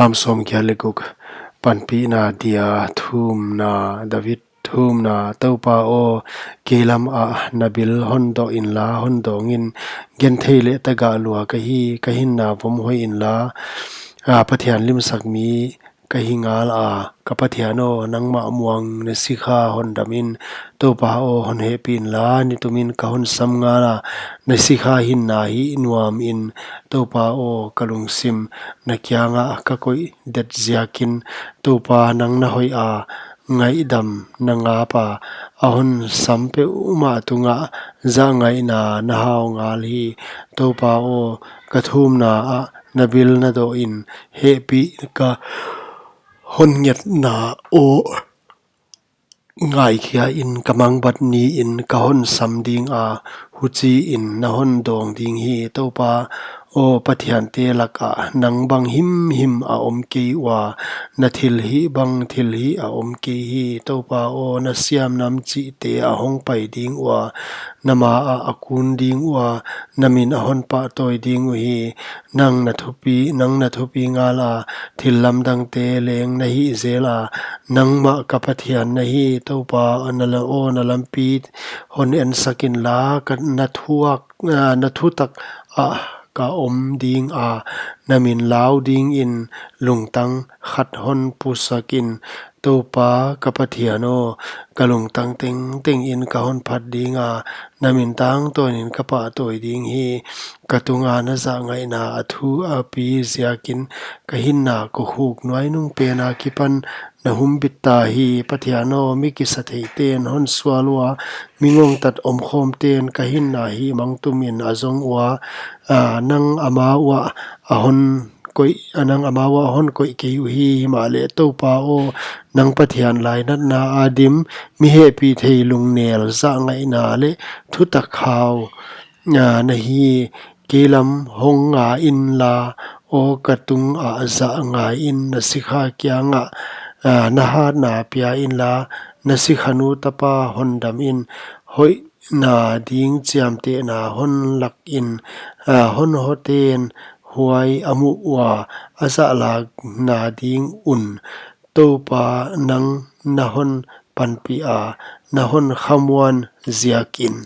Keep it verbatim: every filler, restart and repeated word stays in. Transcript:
Sam sawmgiat leh guk. Panpihna dia thumna. David thumna. Toupa aw, kei lam ah na bil hon doh inla, hon dawng in. Genthei leh tagah lua ka hi, ka hinna vom hoih inla, a, Pathian limsak mi ka hi ngal a. Ka Pathian aw, nangmah muang na sikha hon dam in. Toupa aw, hon hehpih inla, ni tumin ka hon sam ngal a. Na sikha hinna hih nuam in. Toupa aw, ka lungsim na kiangah ka koih det ziakin. Toupa, nang na hoih a, ngaihdam na ngap a, a hon sam peuhmah tungah zahngaihna na hau ngal hi. Toupa aw, ka thumna ah na bil na doh in, hehpih ka hon ngetna aw ngaikhia in. Ka mangbat niin ka hon sam ding a, huchiin na hon dawng ding hi. Toupa aw, pathiante lakah nang bang himhim a om kei ua, na thilhih bang thilhih a om kei hi. Toupa aw, na siamnam chihte a hong pai ding ua, na ma ah a kun ding ua, na min a hon pahtawi ding uhi. Nang na thupi, nang na thupi ngal a, thillamdangte leng na hih zel a, nangmah ka Pathian na hi. Toupa, na la aw, na lampi hon ensak inla, ka, na thuak, na thutak ah ka om ding a, na min lau dingin lungtang khat hon pusak in. Toupa ka Pathian aw, ka lungtang tengteng in ka hon phat ding a, na min tangtawnin ka pahtawi ding hi. Ka tunga na zahngaihna a thu a pi ziakin ka hinna kokhuk nuainung pen akipan na humbit ta hi. Pathian aw, mi kisatheiten hon sual ua, mi ngongtat omkhawmten ka hinna hihmang tumin a zong ua, a, nang ama uah a hon koih, a, nang ama uah a hon koih kei uhi. Himahleh Toupa aw, nang Pathian lainatna a dim, mi hehpihthei lungnel zahngaihna leh thutak hau, a, na hi. Kei lam hong nga inla, aw ka tungah zahngai in. Na sikha kiangah, a, na hatna pia inla, na sikhanu tapa hon dam in. Hoihna ding chiamtehna hon lak in, a, hon hoten huai a muh ua, a zahlakna ding un. Toupa, nang na hon panpih a, na hon khamuan ziakin.